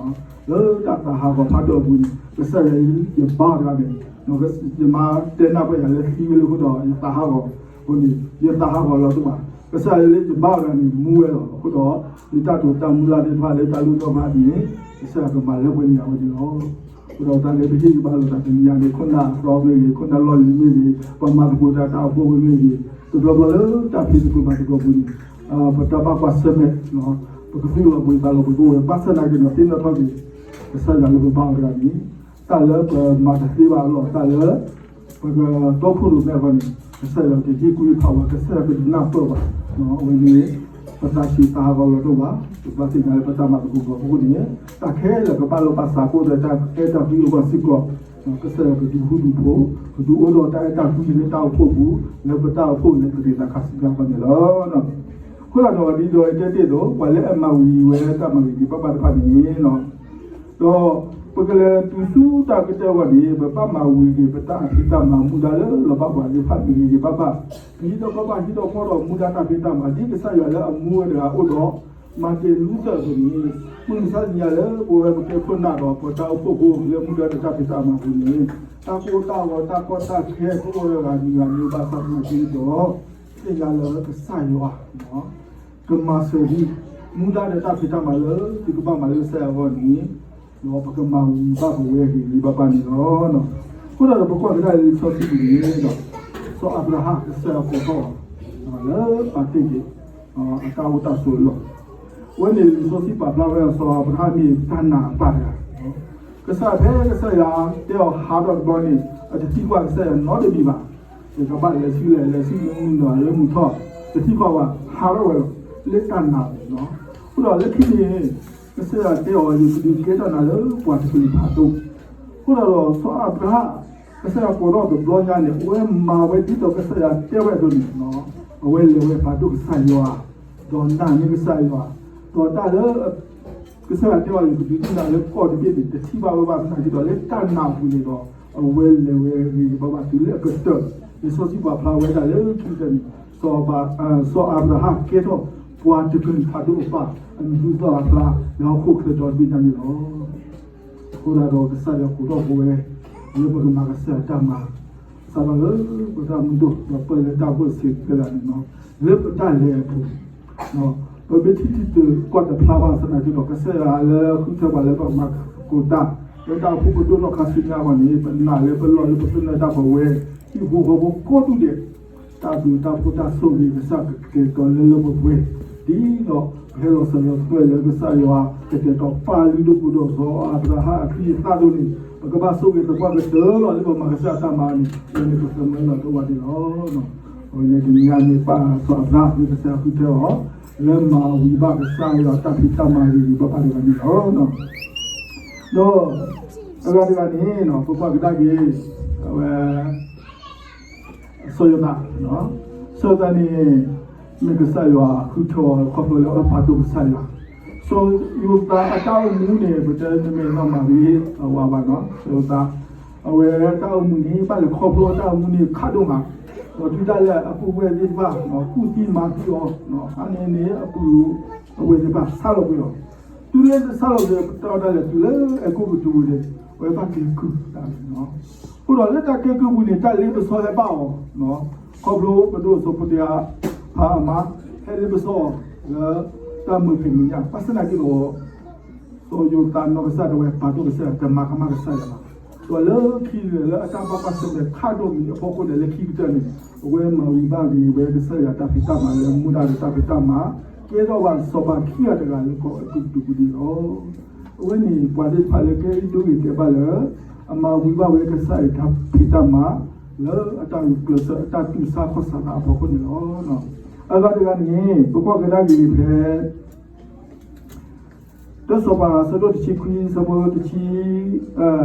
တၢ်သးဟးဂီၤဖးဒိၣ်အပူၤန့ၣ် ကစၢ်ယွၤအံၤ ယဘါအီၤတဂၤန့ၣ်, ယမါတဲနၢ်ပၢၢ်ယၤလၢသံဝဲလံအဃိဒီး ယသးဟးဂီၤအဃိန့ၣ် ယသးဟးဂီၤလီၤတအိၣ်ဘၣ်, ကစၢ်ယွၤလၢယဘါအီၤတဂၤန့ၣ် မူဝဲလီၤ. အဃိဒီး ယတၢ်တိာ်တၢ်မူလၢ်သ့ၣ်တဖၣ်လၢတၢ်လိၣ်ထီၣ်ဘၣ်န့ၣ် ကစၢ်ယွၤကမၤလၢပှဲၤန့ၢ်ယၤဝဲန့ၣ်လီၤ. အဃိဒီးတၢ်လၢပဟ့ၣ်ဂံၢ်ဘါလိာ်သးတနံၤညါန့ၣ် ခိၣ်နၢ်အသီမ့ၢ်ဂ့ၤ, ခိၣ်နၢ်လီၢ်လံၤမ့ၢ်ဂ့ၤ, ပှၤမၤသကိးတၢ်တၢ်အိၣ်ဖှိၣ်မ့ၢ်ဂ့ၤ, တဘျီဘျီလၢတၢ်ဖံးသကိးမၤသကိးပူၤန့ၣ် ပတၢ်ဘၣ်ကွၢ်ဆၢၣ်မဲာ် ပကသူၣ်လီၤပှ့ၤသးလီၤပှ့ၤကအိၣ်ဝဲ ဘၣ်ဆၣ်သနာ်က့ဒီး သ့ၣ်နီၣ်ထီၣ်က့ၤ ကစၢ်ယွၤလၢပဘါအီၤတဂၤန့ၣ် တၢ်လၢပမၤတသ့ဘၣ်အလီၢ် တၢ်လၢ ပကတီခိၣ်ရိၣ်မဲအဂီၢ်န့ၣ် ကစၢ်ယွၤကဟ့ၣ်ကူၣ်ဟ့ၣ်ဖးဝဲ ကစၢ်ယွၤကဒုးနၢ်ပၢၢ်ဘၣ်. အဝဲန့ၣ် ပသးဆံးသးဟးဂီၤလီၤတအိၣ်ဘၣ်, ပဘၣ်သ့ၣ်ညါလၢပတၢ်မၤသကိးပူၤအဃိန့ၣ် တၢ်ခဲလၢာ်ကဘၣ်လိာ်ဘၣ်စး ကအိၣ်ဒီးတၢ်အဲၣ်တၢ်ကွံအဂီၢ်စ့ၢ်ကီး ကစၢ်ယွၤကဒုးဟူးဒုးဖိး ကဒုးအိၣ်ဒီးတၢ်အဲၣ်တၢ်ကွံလၢတၢ်အိၣ်ဖှိၣ်ပူၤ လၢပတၢ်အိၣ်ဖှိၣ်လၢပကသးခးဆူညါအဂီၢ်န့ၣ်လီၤ. အဃိသတးဒီး ဒ်သိးယတဲတ့ၢ်အသိး ပှၤလၢအမၤဝံၤဝဲတၢ်မၤဂ့ၤဂ့ၤဘၣ်ဘၣ်တဖၣ်န့ၣ် ဒီး ပကလဲၤတုၤဆူတၢ်ကတၢၢ်အဂီၢ်န့ၣ် ပဘၣ်မၤဝံၤက့ၤ ပတၢ်ဖံးတၢ်မၤမူဒါလၢလီၤဘၣ်ပှၤသ့ၣ်တဖၣ်မ့ၢ်ဂ့ၤဂ့ၤဘၣ်ဘၣ်, ပဟံးထီၣ်ကီၢ်ဘၣ်ဟံးထီၣ်ကီၢ်ဒီးမူဒါတၢ်ဖံးတၢ်မၤ ဒ်ကစၢ်ယွၤလၢအမူဝဲတဂၤအိၣ်ဒီး Martin Luther အသိးန့ၣ်, မုၢ်မဆါတနံၤညါလၢပဝဲပကဲခိၣ်နၢ်ဒီးပတၢ်အိၣ်ဖှိၣ်ဖိလၢမူဒါဒီးတၢ်ဖံးတၢ်မၤအပူၤန့ၣ်, တၢ်ကိၢ်တၢ်ဂီၤတၢ်ကီတၢ်ခဲကအိၣ်ဝဲဂၤမံၤဂၤမံၤဘၣ်ဆၣ်သနာ်က့ဒီး, သ့ၣ်ညါလၢကစၢ်ယွၤ ကမၤစၢၤဒံး မူဒါဒီးတၢ်ဖံးတၢ်မၤလၢသုကဘၣ်မၤလၢကစၢ်ယွၤအဂီၢ်န့ၣ်, ဒီးပကမၤဝံၤဘၣ်ပဝဲဂ့ၤဂ့ၤဘၣ်ဘၣ်န့ၣ်လီၤ. အဃိဒီးပကွၢ်ကဒါလံာ်စီဆှံပူၤန့ၣ်ဒီး, စီၤအၤဘြၤဟၣ်ကစၢ်ယွၤကိးထီၣ်အီၤ လၢပာ်တ့ၢ်က့ၤ အတၢ်အိၣ်တၢ်ဆိးအလီၢ်, အဝဲန့ၣ်လံာ်စီဆှံပာ်ဖျါဝဲစီၤအၤဘြၤဟၣ်မ့ၢ်တၢ်နာ်အပၢ်တဂၤ ကစၢ်ဖဲကစၢ်ယွၤတဲအီၤဟးထီၣ်တဘျီန့ၣ် အတသံကွၢ်ကစၢ်ယွၤနီတမံၤဘၣ်. ယကဘၣ်လဲၤဆူလဲၣ် လဲၤဆူမုၢ်နုာ်လၢမုၢ်ထီၣ် တသံကွၢ်ဘၣ် ဟးထီၣ်ဝဲလီၤ. လၢတၢ်နာ်န့ၣ်လီၤ. အဃိဒီးလၢခံန့ၣ် ကစၢ်ယွၤတဲအီၤ ယကဒုးကဲထီၣ်နၤလၢပှၤတကလုာ်ဖးဒိၣ်. အဃိဒီးစီၤအၤဘြၤဟၣ် ကစၢ်ယွၤကိးထီၣ်တဘျီညါန့ၣ် အဝဲမၤဝဲဒ်သိးကစၢ်ယွၤတဲဝဲအသိးန့ၣ်လီၤ. အဝဲလဲၤဝဲဖးဒိၣ်ကစၢ်ယွၤ ဒီးနာ်န့ၢ်ကစၢ်ယွၤ, ဒီးတၢ်လၢ ကစၢ်ယွၤတဲအီၤ ယကဒုးနဲၣ်နၤလၢကီၢ်တဘ့ၣ်န့ၣ် တထံၣ်ဘၣ်ဝဲဘၣ်သနာ်က့ဒီး လၢတၢ်နာ်အပူၤန့ၣ်ဒီး အဝဲလဲၤဝဲဂ့ၤဂ့ၤဘၣ်ဘၣ်တုၤလၢအကတၢၢ်, လံာ်စီဆှံပာ်ဖျါဝဲဒၣ်လၢခံကတၢၢ်န့ၣ် စီၤအၤဘြၤဟၣ်ကဲထီၣ်ပှၤတကလုာ်ဖးဒိၣ်အပၢ် အမံၤဟူသီၣ်အဖျါ လၢဟီၣ်ခိၣ်ချၢဒီတဘ့ၣ်ညါန့ၣ်လီၤ. အဃိသတးဒီးကစၢ်ယွၤကိးထီၣ်ပဝဲ လၢပကမၤကစၢ်ယွၤတၢ်မၤ စးထီၣ်လၢပတၢ်မူဒိၣ် ဒီးပၢၢ်လၢတၢ်အိၣ်ဖှိၣ်စ့ၢ်ကီးန့ၣ်လီၤ. လၢပတၢ်လဲၤအပူၤ ပမ့ၢ်ထံၣ်ထံၣ်တကွၢ်တဖျါဘၣ်သနာ်က့ဒီး ကစၢ်ယွၤလၢဃုထၢပှၤလၢပကမၤသကိးတၢ် လၢတၢ်အိၣ်ဖှိၣ်ပဒိၣ်ထီၣ်ခါဆူညါအဂီၢ်န့ၣ် ပနာ်လၢပလီၢ်လၢပသနၢၣ်တၢ်ပဝဲ ဟံၣ်ဖိဃီဖိကိးဒူၣ်ဒဲး တၢ်ဘျုးတၢ်ဖှိၣ်တၢ်ဆိၣ်ဂ့ၤ ကစၢ်ကကတဲာ်ကတီၤလၢလၢပှဲၤပှဲၤ ဒ်သိးပဟဲလီၤစၢၤလီၤသွဲၣ်လၢကစၢ်ယွၤ ကတဲာ်ကတီၤပာ်လုၢ်ဒိၣ်ပူၤဒီး စီၤအၤဘြၤဟၣ်အချံအသၣ်ဒိၣ်န့ၣ် ပကဘၣ်ဆိၣ်ဂ့ၤသပှၢ်ကတၢၢ်လီၤ လၢပမၤကစၢ်ယွၤတၢ်မၤန့ၣ် အဝဲန့ၣ်ပသးမၢလီၤတအိၣ်ဘၣ်န့ၣ်လီၤ. အဝဲန့ၣ်တနံၤညါမ့ၢ်ပၢ်စီၤအၤဘြၤဟၣ်လၢကစၢ်ယွၤဃုထၢအီၤ လၢမၤဝံၤဘၣ်ကစၢ်ယွၤတၢ်ဖံးတၢ်မၤဂ့ၤဂ့ၤဘၣ်ဘၣ်တဂၤန့ၣ်လီၤ. ဒီးအဂၤတဂၤန့ၣ် ပကွၢ်ကဒါက့ၤ အဝဲ စီၤယိၤသး, စီၤယိၤသးန့ၣ် မ့ၢ်ကစၢ်ယွၤဃုထၢအီၤခီဖျိလၢအဖးဒိၣ်ကစၢ်ယွၤ, စီၤယိၤသးအတၢ်အိၣ်မူန့ၣ် ပတဲမ့ၢ်နီၢ်မၤဂ့ၤအဝၤဘၣ်နီၤ စီၤယိၤသး, အဝဲတၢ်အိၣ်မူန့ၣ် ဘၣ်လဲၤခီဖျိအတၢ်အိၣ်မူန့ၣ်ခးဒိၣ်မး, ဒီးတုၤဒၣ်လဲာ်အပုၢ်ဝဲၢ်သ့ၣ်တဖၣ် ကူၣ်သံမၤသံအီၤ, အါန့ၢ်န့ၣ် အပုၢ်အဝဲၢ်သ့ၣ်တဖၣ်ဆါလီၤကွံာ်အီၤ, တုၤလၢတဆါလီၤကွံာ် ပတဲအီၤဒၣ်လဲာ် တုၤလၢအဲၤကူပတူးပူၤန့ၣ် အဝဲဘၣ်က့ၤကုၢ်တၢ်န့ၣ်လီၤ. အဃိဒီးလၢတၢ်က့ၤကုၢ်ပူၤန့ၣ် တၢ်လ့ပစီဟဲဘၣ်အီၤ, ခီဖျိပဒိၣ်စီၤပီတယၤဖးအမါ ဟဲလ့ပစီအီၤလၢတၢ်မုာ်ဖံးမုာ်ညၣ် ဘၣ်ဆၣ်သနာ်က့ဒီး စီၤယိၤသးနီၢ်ကစၢ်ဒၣ်ဝဲပာ်ဒိၣ်ကစၢ်ယွၤ တမၤကမၣ်ကစၢ်ယွၤဘၣ်. ဒီးလၢခံန့ၣ်လၢအတၢ်ဘၣ်ကွၢ်ဆၢၣ်မဲာ်ခးဒိၣ်မးအဖီခိၣ်န့ၣ် လၢခံကတၢၢ်န့ၣ် အဝဲမၤဝံၤဘၣ်ဂ့ၤဝဲကစၢ်ယွၤတၢ်ဖံးတၢ်မၤလၢမူဒါဒီးတၢ်ဖံးတၢ်မၤ ကဲထီၣ်ဘၣ်စီၤပၤခံဂၤတဂၤလၢကီၢ်အဲၤကူပတူးပူၤန့ၣ်လီၤ. အဝဲန့ၣ်ပှၤသ့ၣ်တဖၣ်လၢကဲဒိဂ့ၤတဲဘၣ်လၢ အမၤဝံၤဘၣ်ဝဲကစၢ်အတၢ်ဖံးတၢ်မၤ လၢအတၢ်ဂုာ်ကျဲးစၢးအတၢ်တူၢ်ဆါခီၣ်ဆါသးအဖီခိၣ်န့ၣ်လီၤ. အဂၤတဂၤန့ၣ် ပကွၢ်ကဒါက့ၤဖဲ တၢ်စီၤပၤအဆၢဒိၣ်တဆံခွံ အဆၢဖိတဆံ တဆံခွံဒီးခံဆ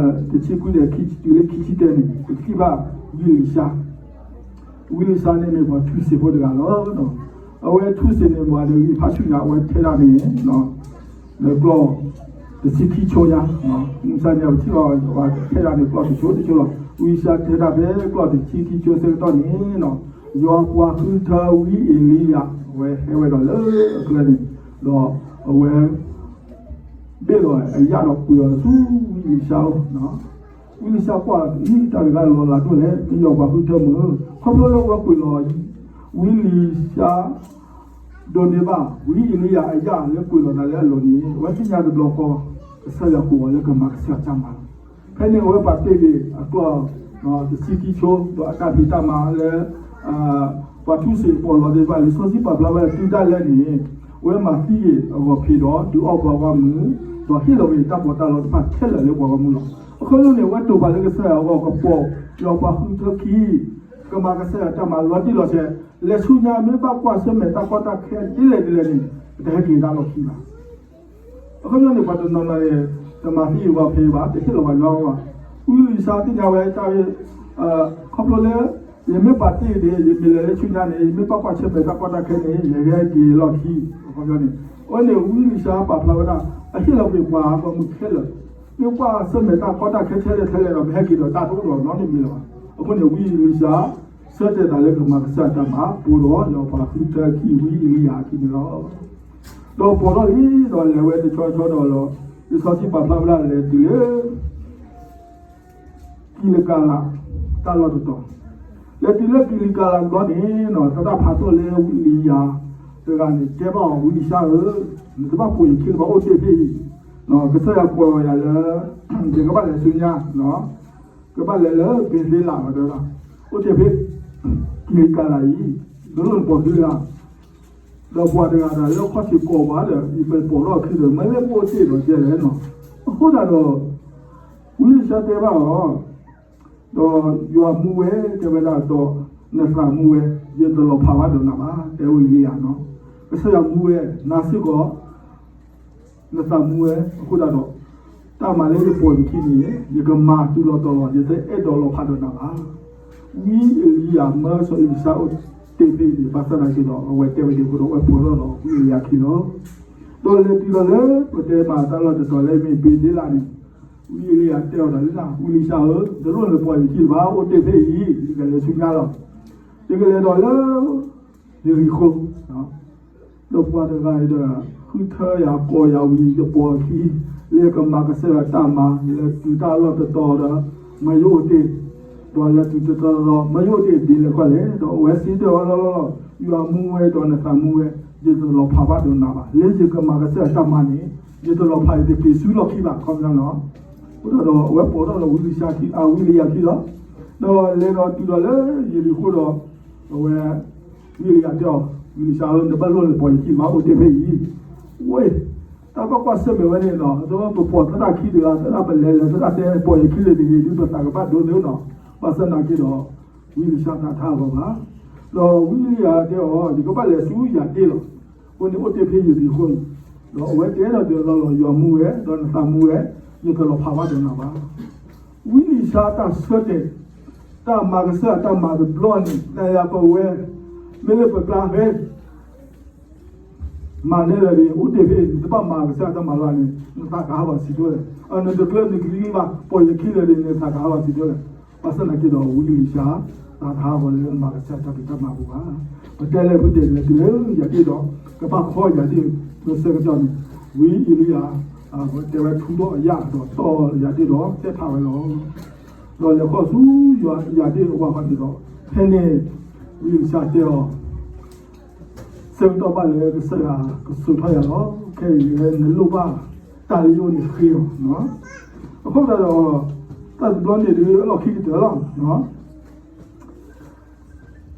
ံတုၤလၢခံဆံတၢန့ၣ် ပထံၣ်ဘၣ်ဝံအ့လံၡါ, ဝံအ့လံၡါန့ၣ်မ့ၢ်ပှၤထူစ့ဖိတဂၤလီၤ. အဝဲထူစ့န့ၣ် ပှၤတဂၤဖးဆူၣ်ညါ အဝဲထဲဒၣ်န့ၣ် လၢကျီၢ်တဆံခံဆိညါ, မုၢ်ဆါညါပထံၣ်ဘၣ် ထဲဒၣ်န့ၣ်ကျီၢ်တဆိတဆိလီၤ. ဝံအ့လံၡါထဲဒၣ်ဖဲကျီၢ်တဆံခံဆိဆၢကတီၢ်န့ၣ် ယွၤပှၤဃုထၢဝံအ့လံယၤ အဝဲဟဲဝဲဒီးလၢအကျဲန့ၣ်, ဒီးအဝဲ ဘ့ၣ်လီၤအယၣ်ဒီးကွံာ်လီၤဆူဝံအ့လံၡါအအိၣ်, ဝံအ့လံၡါကွၢ် အံၤတၢ်တဂၤလီၤလးဒိၣ်လဲၣ် မ့ၢ်ယွၤပှၤဃုထၢမုၢ်, ခီဖျိလၢအဝဲကွံာ်လီၤ ဝံအ့လံၡါ ဒိးန့ၢ်ဘၣ် ဝံအ့လံယၤအယၣ်လၢကွံာ်လီၤသးလၢအလိၤန့ၣ် အဝဲသ့ၣ်ညါတဘျီဃီ ကစၢ်ယွၤကိးအီၤလၢကမၤကစၢ်ယွၤတၢ်မၤလီၤ. ဖဲန့ၣ်အဝဲပာ်တ့ၢ်က့ၤအကျီၢ် တဆံခံဆိ ဒီးအတၢ်ဖံးတၢ်မၤလၢ ပှၤထူစ့အပီးလီသ့ၣ်တဖၣ် လံာ်စီဆှံပာ်ဖျါဝဲဒၣ်တုၤဒၣ်လဲာ်န့ၣ် အဝဲမၤသံက့ၤအဂီၤဖံးဒီး ဒုးအီၣ်ပှၤဂီၢ်မုၢ်, ဒီးဟ့ၣ်လီၤက့ၤတၢ်ပီးတၢ်လီတဖၣ်ခဲလၢာ်လၢပှၤဂီၢ်မုၢ်လီၤ. အခီပညီန့ၣ် အဝဲတိာ်ပာ်လၢကစၢ်ယွၤအဂီၢ်ကပီၤ ယွၤပှၤဃုထၢခံ ကမၤကစၢ်ယွၤတၢ်မၤလီၤတံၢ်လီၤဆဲး, လဲၤဆူညါမ့ၢ်ဘၣ်ကွၢ်ဆၢၣ်မဲာ်တၢ်ကီတၢ်ခဲဒ်လဲၣ်ဒ်လဲၣ်န့ၣ် ပတဟဲက့ၤတၢ်လီၢ်ခံဘၣ်. အခီပညီန့ၣ် ပှၤတနီၤနီၤန့ၣ် တမၤသံအဂီၤဖံးဘၣ်, တဟ့ၣ်လီၤပှၤညီဘၣ်. ဝံအ့လံၡါသ့ၣ်ညါဝဲတၢ်ဂ့ၢ် ခီဖျိလၢ ယမ့ၢ်ပာ်တ့ၢ်န့ၣ် ယမ့ၢ်လဲၤလၢဆူညါန့ၣ် ယမ့ၢ်ဘၣ်ကွၢ်ဆၢၣ်မဲာ်တၢ်ကီတၢ်ခဲန့ၣ် ယဟဲက့ၤလီၢ်ခံ, အခီပညီန့ၣ် အဝဲန့ၣ် ဝံအ့လံၡါပာ်ဖျါဝဲဒၣ် အဟ့ၣ်လီၤကွံာ်ပှၤဂီၢ်မုၢ်ခဲလၢာ်, လၢ မ့ၢ်ကွၢ်ဆၢၣ်မဲာ်တၢ်ကီတၢ်ခဲထဲလဲၣ်ထဲလဲၣ်ဒီး ပဟဲက့ၤဒီးတၢ်တအိၣ်ဒီးနီတမံၤလၢၤဘၣ်. အဃိန့ၣ် ဝံအ့လံၡါ ဆၢတဲာ်သးလၢကမၤကစၢ်ယွၤတၢ်မၤ ပူၤဒီးယွၤပှၤဃုထၢခံဝံအ့လံယၤအခံန့ၣ်လီၤ. ဒီးပိာ်ထီၣ်လံဒီးလဲၤဝဲတဆီဆီဒီးလီၤ. လံာ်စီဆှံပာ်ဖျါဝဲဒၣ်လဲၤတုၤလၢ ကံလကၤလး တၢ်လီၢ်တတီၤ, လဲၤတုၤလၢကံလကၤလးတဘျီန့ၣ် သရၣ်ဖးဒိၣ်လၢဝံအ့လံယၤတဂၤန့ၣ် တဲဘၣ်အီၤ ဝံအ့လံၡါဧၢ, နတဘၣ်ပိာ်ယခံဘၣ် အိၣ်တ့ၢ်ဖဲအံၤ, ကစၢ်ယွၤကိးယၤလၢ ယကဘၣ်လဲၤဆူညါ ကဘၣ်လဲၤလၢဘ့ၤသ့လးဝဲဒၣ်, အိၣ်တ့ၢ်ဖဲ ကံလကၤလးအံၤ, တလိၣ်နပိာ်ခံဂၤ ဒီးပှၤတဂၤဒီးလၢခီၣ်ထံးကိးပှၤဒီး ယပပိာ်ထီၣ်အခံဒီး မ့ၢ်လၢပအိၣ်တ့ၢ်ဒီးကဲလဲၣ်နီၤ. အဃိသတးဒီး ဝံအ့လံၡါတဲဘၣ်အီၤ, ဒီးယွၤမူဝဲ တဲဝဲဒၣ်ဒီး နသးမူဝဲ, ယတလီၤဖးဘၣ်ဒီးနၤဘၣ် တဲဝံအ့လံယၤနီၤ. ကစၢ်ယွၤမူဝဲ နၤစ့ၢ်ကီး နသးမူဝဲအဃိသတးဒီး တၢ်မၤလၢယပိာ်နခံန့ၣ် ယကမၤတုၤလီၤတီၤလီၤ, ယတအဲၣ်ဒိးလီၤဖးဒီးနၤဘၣ်. ဝံအ့လံယၤမၢစီၤအ့လံၡါအိၣ်တ့ၢ်ဖဲအံၤန့ၣ် ဘၣ်ဆၣ်သနာ်က့ဒီး အဝဲတဲဝဲဒ်အဃိဒီး အဝဲပိာ်ထီၣ်ဒီးဝံအ့လံယၤခံလီၤ. ဒီးလဲၤတုၤဒီးလၢ ပတဲမးတၢ်လီၢ်တတီၤလၢမ့ၢ်ဘ့ၤသ့လးန့ၣ်, ဝံအ့လံယၤတဲအီၤဒီးလၢ ဝံအ့လံၡါဧၢ, တလိၣ်နပိာ်ယခံဘၣ် အိၣ်တ့ၢ်ဖဲအံၤ ယကလဲၤဆူညါလီၤ. ယကလဲၤဒီးလၢ ယရံၤဃိ ဒီးပှၤတဂၤအံၤဒီး ဃုထၢယၤကိးယၤဝံၤ ယပိာ်အခံ လၢယကမၤကစၢ်ယွၤတၢ်မၤ လဲၤတုၤတၢ်လီၢ်တတီၤဒီး မၢယအိၣ်တ့ၢ်, ဒီးလဲၤတုၤတတီၤဒီး မၢယအိၣ်တ့ၢ်ဒ်လဲၣ်ခီလဲၣ်, ဒီးအဝဲစံးတဲအီၤလီၤလီၤလီၤ, ယွၤမူဝဲဒီးနသးမူဝဲ, ယတလီၤဖးဘၣ်ဒီးနၤဘၣ်, လၢယကမၤကစၢ်ယွၤတၢ်မၤန့ၣ် ယတလီၤဖး ယတက့ၤဆူလီၢ်ခံဘၣ် ခီပညီနီၤ. အဃိဒီး အဝဲပိာ်ထီၣ်ဒီးဝံအ့လံယၤခံ, အဝံအ့လံယၤခံလီၤ. ဒီးလဲၤဒီးတုၤဒီးလၢယရံၤဃိဒီး အဝဲ ဝံအ့လံယၤတဲအီၤ, ဝံအ့လံၡါဧၢ, နဘၣ်လိၣ်နပိာ်ယခံဘၣ် အိၣ်တ့ၢ်ဖဲအံၤ, ဝဲ တၢ်ဘၣ်ကွၢ်ဆၢၣ်မဲာ်ဝဲန့ၣ်နီၤ, ပပိာ်သရၣ်ခံတဂၤ သရၣ်ပလဲၤလၢသရၣ်တဲ ပိာ်ယခံလၢတဂ့ၤဒုး ပသးကဘၣ်ဒိလၢနီၤ, ဘၣ်ဆၣ်သနာ်က့ဒီး ဝံအ့လံၡါသးတဟးဂီၤဘၣ်. ဒီးဝံအ့လံယၤတဲအီၤ, ယကဘၣ်လဲၤဆူယၤဒ့ၣ်လီၤ. အဃိန့ၣ်အိၣ်တ့ၢ်ဖဲယရံၤဃိအံၤ, ဒီးအဝဲတဲဒီးလီၤလီၤ, ယွၤမူဝဲ, ဒီးနသးမူဝဲ, ယတလီၤဖးဘၣ်ဒီးနၤဘၣ်. ဝံအ့လံၡါတၢ်ဆၢတဲာ် တၢ်မၤကစၢ်ယွၤတၢ်မၤတဘျီန့ၣ် နၤယၤပဝဲ မ့ၢ်လၢပကျါဖဲ မၤနဲလၢာ်န့ၣ် အိၣ်တ့ၢ်ဖဲ နတဘၣ်မၤကစၢ်ယွၤတၢ်မၤလီၤန့ၣ် နသးကဟးဂီၤဆံးဒိၣ်လဲၣ်, နတကျၢနကလံၤဘၣ် ပိာ်ယခံလၢာ်န့ၣ် နသးကဟးဂီၤဆံးဒိၣ်လဲၣ်. ဘၣ်ဆၣ်သနာ်က့ဒီး ဝံအ့လံၡါ သးတဟးဂီၤလၢမၤကစၢ်ယွၤတၢ်ဖံးတၢ်မၤပူၤဘၣ်. ပတဲလၢဖုတဲလၢတုၤလၢယၤဒ့ၣ်ဒီး ကဘၣ်ခီယၤဒ့ၣ် လၢဆၢကတီၢ်န့ၣ် ဝံအ့လံယၤ တဲဝဲထူထီၣ်အယၣ်ဒီးတီၢ်ယၤဒ့ၣ်ဒီးတဲဖးဝဲလီၤ. ဒီးလဲၤဃီၣ်ဆူယၤဒ့ၣ်အဝၤဃီန့ၣ်ဒီး ဖဲန့ၣ် ဝံအ့လံၡါတဲအီၤ ဆၢကတီၢ်ဘၣ်လၢကစၢ်ယွၤကစိာ်ထီၣ်ယၤလီၤ. ခဲအံၤနလိၣ်ဘၣ်တၢ်လၢယအိၣ်န့ၣ်ဃ့အီၤ. အဃိသတးဒီး တၢ်တဘျီန့ၣ်ဒုးအလီၢ်ခံကတၢၢ်လီၤ. အဃိဒီးန့ၣ်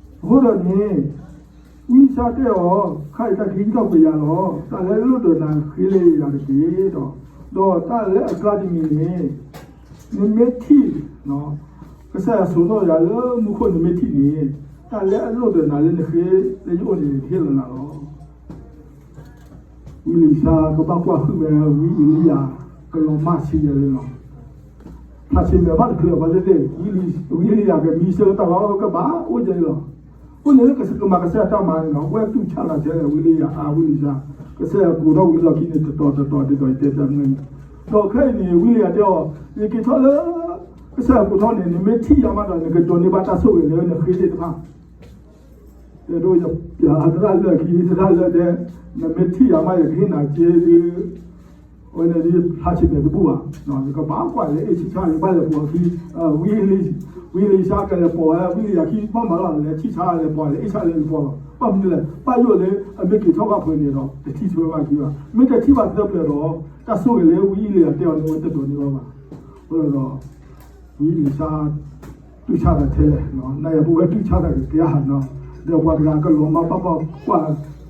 ဝံအ့လံၡါတဲအီၤ, ခါအံၤတၢ်ကဟံးထီၣ်ကွံာ်ယၤလီၤ. တၢ်လၢအလိၣ်ဒီးနၤဃ့လၢယၤတက့ၢ်ဒီး, ဒီးတၢ်လၢအကျါတမံၤန့ၣ် နမ့ၢ်ထံၣ် ကစၢ်ယွၤစိာ်ထီၣ်ယၤလၢမူခိၣ်နမ့ၢ်ထံၣ်န့ၣ် တၢ်လၢအလိၣ်ဒီးနၤလၢနဃ့လၢယအိၣ်န့ၣ် ယကဟ့ၣ်လီၤနၤလီၤ. ဝံအ့လံၡါကဘၣ်ကွၢ်ဟုၣ်ဝဲဝံအ့လံယၤ ကလီၤမၢ်ဆံးယဲလီၤ. ဖျါဆံးမဲာ်ဘၣ်တချုးဘၣ်သ့ၣ်သ့ၣ် ဝံအ့လံယၤကမံဆၢကတီၢ်လီၤကဘၣ်အိၣ်ယဲလီၤ. အိၣ်န့ၣ်လၢကမၤကစၢ်ယွၤတၢ်မၤန့ၣ်လီၤ. ဝဲတူၢ်ဆါလီၤစဲဝံအ့လံယၤ အဝံအ့လံယၤ ကစၢ်ယွၤကိးထီၣ်ဝံလီၢ်ခံန့ၣ် တတီၤတတီၤဒ်သိးယတဲဖျါမုၢ်န့ၣ်, ဒီးခဲအံၤန့ၣ် ဝံအ့လံယၤတဲအီၤ, ယက့ၤထီၣ်လၢ ကစၢ်ယွၤကိးထီၣ်န့ၣ် နမ့ၢ်ထံၣ်ယၤမးဒီး နကဒိးန့ၢ်ဘၣ်တၢ်ဆိၣ်ဂ့ၤလၢနဃ့သ့ၣ်တဖၣ် တဲဒိ ယသရၣ်လၢခံ သရၣ်လၢဒဲး, နမ့ၢ်ထံၣ်ယၤမး ယကဟ့ၣ်နၤက့ၤဒုး, အဝဲန့ၣ်ဒ်ဖျါဆံးမဲာ်တဘူၣ်ဘၣ်, ယကဘၣ်ကွၢ်လၢအ့ၣ်ဆံၣ်ဆါ ယဘၣ်လဲၤပိာ်အခံ, ဝံအ့လံၡါကလဲၤပိာ်ဝဲ ဝံအ့လံယၤခံ ဘၣ်မၤလီၤလဲၤဆံၣ်ဆါလဲၤပိာ်လဲၤအ့ၣ်ဆံၣ်ဆါလဲၤပိာ်လီၤ. ဘၣ်မနုၤလဲၣ် ဘၣ်ယိၣ်လၢအမ့ၢ်က့ၤထီၣ်ဘၣ်ဖဲန့ၣ်ဒီး တထံၣ်ထွဲဘၣ်ခံဘၣ်. မ့ၢ်တထံၣ်ဘၣ်သၢပျၢၤဒီး တၢ်ဆိၣ်ဂ့ၤလၢဝံအ့လံယၤတဲအီၤန့ၣ် အဝဲတဒိးန့ၢ်ဘၣ်ဘၣ်. အဃိဒီး ဝံအ့လံၡါ တူၢ်ဆါသးထဲလဲၣ်, နယၤပဝဲတူၢ်ဆါသးကကဲဧါနီၤ, ဒီးပှၤတဂၤကလီၤမၢ်ဘၣ်ဘၣ်ကွၢ်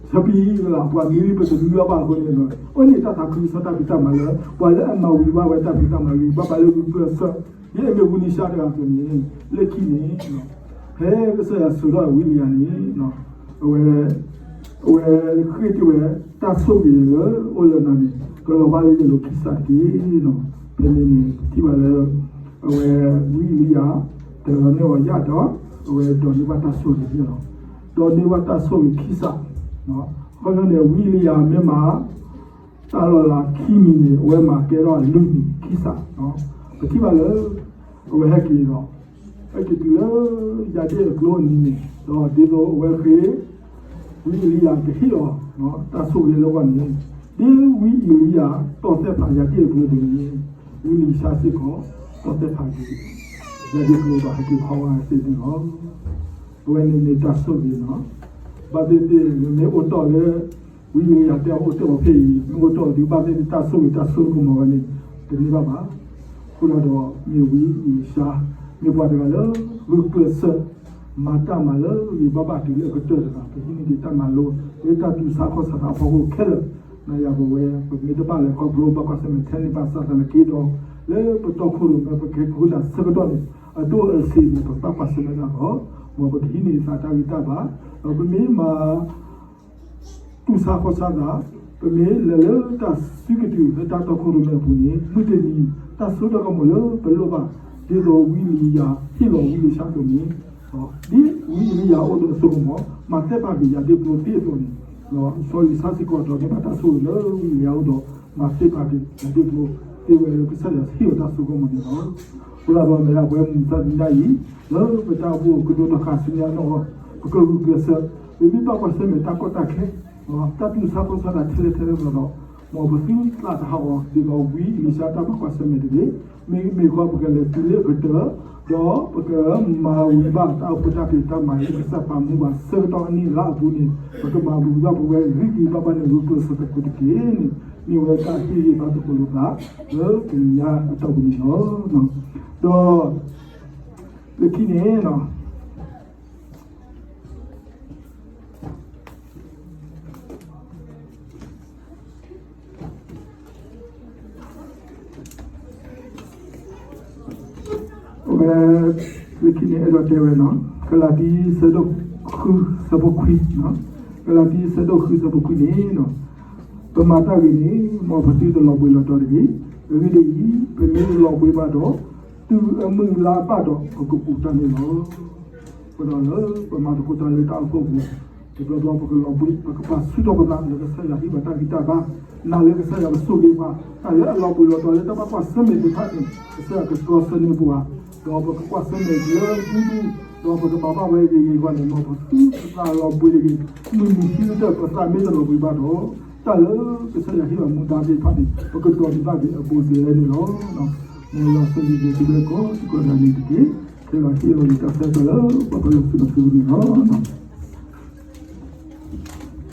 ဆၢပံၤလၢ် ပှၤမံလံပတမံဘၣ်ဘၣ်အဃိန့ၣ်, အန့ၣ်တၢ်သးခုကစီၣ်တၢ်ဖံးတၢ်မၤလၢ ပှၤလၢအမၤဝံၤဘၣ်ဝဲတၢ်ဖံးတၢ်မၤလံ ဘၣ်ဘၣ်လၢဝံပၢၢ်ဆၢ, ဒ်အမ့ၢ်ဝံအ့လံၡါတဂၤအသိးန့ၣ်, လၢခံန့ၣ် ဖဲကစၢ်ယွၤစိာ်ထီၣ်ဝံအ့လံယၤန့ၣ် အဝဲ အဝဲဃ့တ့ၢ်ဝဲ တၢ်ဆိၣ်ဂ့ၤလၢအိၣ်လၢနၤန့ၣ် ကလီၤဘၣ်လၢယလိၤခံစးတက့ၢ်နီၤ. ဖဲန့ၣ်န့ၣ် ထံၣ်ဘၣ်လၢ အဝဲဝံအ့လံယၤ တလီၤန့ၢ်အီၤယၣ်ဒီး အဝဲဒိးန့ၢ်ဘၣ်တၢ်ဆိၣ်ဂ့ၤန့ၣ်လီၤ. ဒိးန့ၢ်ဘၣ်တၢ်ဆိၣ်ဂ့ၤခံစး, ခီဖျိန့ၣ် ဝံအ့လံယၤမ့ၢ်မး တၢ်လီၢ်လၤခံမံၤန့ၣ် အဝဲမၤကဲထီၣ်လွံၢ်နံၣ်ခံစး, ပထံၣ်ဘၣ်လၢ အဝဲဟဲက့ၤဒီး ဟဲက့ၤတုၤလၢ ယၤဒ့ၣ်အကျိအနံၤန့ၣ် ဒီးဒ်သိးအဝဲဃ့ ဝံအ့လံယၤကဟ့ၣ်လီၤ တၢ်ဆိၣ်ဂ့ၤလၢအဂီၢ်န့ၣ်, ဒ်ဝံအ့လံယၤ တီၢ်သဲၣ်ဖးယၤဒ့ၣ်အကျိဒ်န့ၣ်, ဝံအ့လံၡါစ့ၢ်ကီး တီၢ်သဲၣ်ဖးက့ၤ ယၤဒ့ၣ်အကျိဒီးဟဲက့ၤခီဝဲသ့ၣ်န့ၣ်လီၤ. အဝဲန့ၣ်မ့ၢ်တၢ်ဆိၣ်ဂ့ၤန့ၣ်, ဘၣ်သ့ၣ်သ့ၣ် မ့ၢ်အိၣ်တီၢ်လၢ ဝံအ့လံယၤတဲအီၤအိၣ်တ့ၢ်အီၤဖဲအံၤ မ့ၢ်အိၣ်တ့ၢ်အီၤဒုး ဘၣ်သ့ၣ်သ့ၣ်တၢ်ဆိၣ်ဂ့ၤတၢ်ဆိၣ်ဂ့ၤကမၤဝဲန့ၣ် တန့ၢ်ဘၣ်ဘၣ်. အဃိဒီးမ့ၢ်ဝံအ့လံၡါ မ့ၢ်ပှၤတဂၤလၢ ဂုာ်ကျဲးစၢး မၤတၢ်မၤလၢဂ့ၤဘၣ်ဘၣ်တုၤလၢအကတၢၢ်တဂၤ ပဟံးန့ၢ်က့ၤတၢ်မၤလိ လၢတၢ်တူၢ်ဆါခီၣ်ဆါသးအဖီခိၣ်ခဲလၢာ်, နယၤပဝဲ ပမ့ၢ်တဘၣ်လဲၤခီဖျိဘၣ်ကွၢ်ဆၢၣ်မဲာ်ထဲန့ၣ်ဘၣ်ဆၣ်သနာ်က့ဒီး လၢပတီခိၣ်ရိၣ်မဲပကဲခိၣ်ဒၣ်ဆၢကတီၢ်န့ၣ် အဒိၣ်အဆံးန့ၣ် ပဘၣ်ကွၢ်ဆၢၣ်မဲာ်တၢ်အီၤ, မ်ပကဟံးန့ၢ်သးတၢ်ဂံၢ်တၢ်ဘါ, ဒီးပမ့ၢ်မၤ တူၢ်ဆါခီၣ်ဆါသး, ပမ့ၢ်လဲၤလၢတၢ်စုကတုၤလၢတၢ်တီခိၣ်ရိၣ်မဲအပူၤန့ၣ် မုၢ်တနံၤ တၢ်စိတၢ်ကမီၤလၢပလိၣ်ဘၣ် ဒ်သိးဝံအ့လံယၤဟ့ၣ်လီၤဝံအ့လံၡါအသိးန့ၣ်, ဒ်ဝံအ့လံယၤအိၣ်ဒီးအစိကမီၤ မၤသ့ၣ်ဖးက့ၤယၤဒ့ၣ်အကျိသ့အသိးန့ၣ်, စီၤအ့လံၡါစ့ၢ်ကီးဒီးန့ၢ်ဘၣ်တၢ်ဆိၣ်ဂ့ၤလၢဝံအ့လံယၤအအိၣ်ဒီး မၤသ့ၣ်ဖးက့ၤယၤဒ့ၣ်အကျိသ့ဝဲလၢကစၢ်ယွၤဟ့ၣ်အီၤတၢ်စိကမီၤန့ၣ်လီၤ. အဃိဒီးမ့ၢ်ဒၣ်ပဝဲမုၢ်မဆါတနံၤညါအံၤ လၢပတၢ်အိၣ်ဖှိၣ်ကဒိတခါဆူညါနီၢ်ဂီၢ် ပကဂုာ်ကျဲးစၢး ပမ့ၢ်ဘၣ်ကွၢ်ဆၢၣ်မဲာ်တၢ်ကီတၢ်ခဲ တၢ်တူၢ်ဆါခီၣ်ဆါသးထဲလဲၣ်ထဲလဲၣ်ဘၣ်ဒီး မ်ပသုသးတဟးဂီၤ ဒ်သိးဝံအ့လံၡါတၢ်ဘၣ်ကွၢ်ဆၢၣ်မဲာ်တဂ့ၤ, မ့မ့ၢ်ဃီပကလဲၤတုၤလၢအကတၢၢ် ဒီးပကမၤဝံၤဘၣ်တၢ်အိၣ်ဖှိၣ်တၢ်ဖံးတၢ်မၤလၢကစၢ်ပာ်မူပှၤဆၢကတီၢ်အနံၣ်လါအပူၤန့ၣ် ပကမၤဝံၤဘၣ်ပဝဲဂံၢ်ဂံၢ်ဘၣ်ဘၣ်န့ၣ် ဂုာ်ကျဲးစၢးသကိးတက့ၢ်န့ၣ် မ့ၢ်ဝဲတၢ်ဟ့ၣ်ဂံၢ်ဘါသကိးလိာ်သး လၢတနံၤညါအတီၢ်ပူၤန့ၣ်လီၤ. ဒီး လၢခံန့ၣ် အဝဲ လၢခံန့ၣ်အဲၣ်ဒိးတဲဝဲနီၤ ကလၤတံ ဆၢဒိၣ်ဃု ဆၢဖိခွံ, ကလၤတံ ဆၢဒိၣ်ဃု ဆၢဖိခွံန့ၣ် ပမၤတၢ်ဂ့ၤန့ၣ် မ်ပသုတလီၤဘှံးလီၤတီၤတဂ့ၤ. အဂ့ၢ်ဒ်အံၤ, ပမ့ၢ်လီၤဘှံးဘၣ်ဒီး တုၤအမုၢ်လါဘၣ်ဒီး ပကကူးတၢ်န့ၣ်လီၤ. အဃိဒီးလၢပမၤသကိးတၢ်လၢတၢ်အိၣ်ဖှိၣ်ပူၤ တဘျီဘျီပကလီၤဘှံး ပကပာ်ဆူၣ်ထီၣ်ပသးလၢကစၢ်ယွၤဟ့ၣ်ပှၤတၢ်ဂံၢ်တၢ်ဘါ, နာ်လၢကစၢ်ယွၤကဆိၣ်ဂ့ၤပှၤ, တၢ်လၢအလီၤဘှံးလီၤတီၤလၢတၢ်ဘၣ်ကွၢ်ဆၢၣ်မဲာ်သ့ၣ်တဖၣ်န့ၣ် ကစၢ်ယွၤကတြီဆၢန့ၢ်ပှၤ, ဒီးပကကွၢ်ဆၢၣ်မဲာ်လၢဒူဒူ, ဒီးပကဘၣ်ဘၣ်ဝဲဂ့ၤဂ့ၤဂီၢ်န့ၣ် မ်ပသုပသးလီၤဘှံးတဂ့ၤ. မုၢ်နံၤခံကတၢၢ်ပသးမ့ၢ်တလီၤဘှံးဘၣ်ဒီး တၢ်လၢကစၢ်ယွၤဟ့ၣ်ပှၤမူဒါသ့ၣ်တဖၣ်န့ၣ် ပကဒိးန့ၢ်ဘၣ်က့ၤအဘူးက့ၤဝဲန့ၣ်လီၤ. မ်ယွၤဆိၣ်ဂ့ၤက့ၤသုဝဲကိးဂၤဒဲးန့ၣ်တက့ၢ်. ခဲဂၤဟ့ၣ်လီၤက့ၤတၢ်ဆၢကတီၢ်လၢပှၤပလီၢ်ဆူၣ်လီၤဆူၣ်န့ၣ်လီၤ.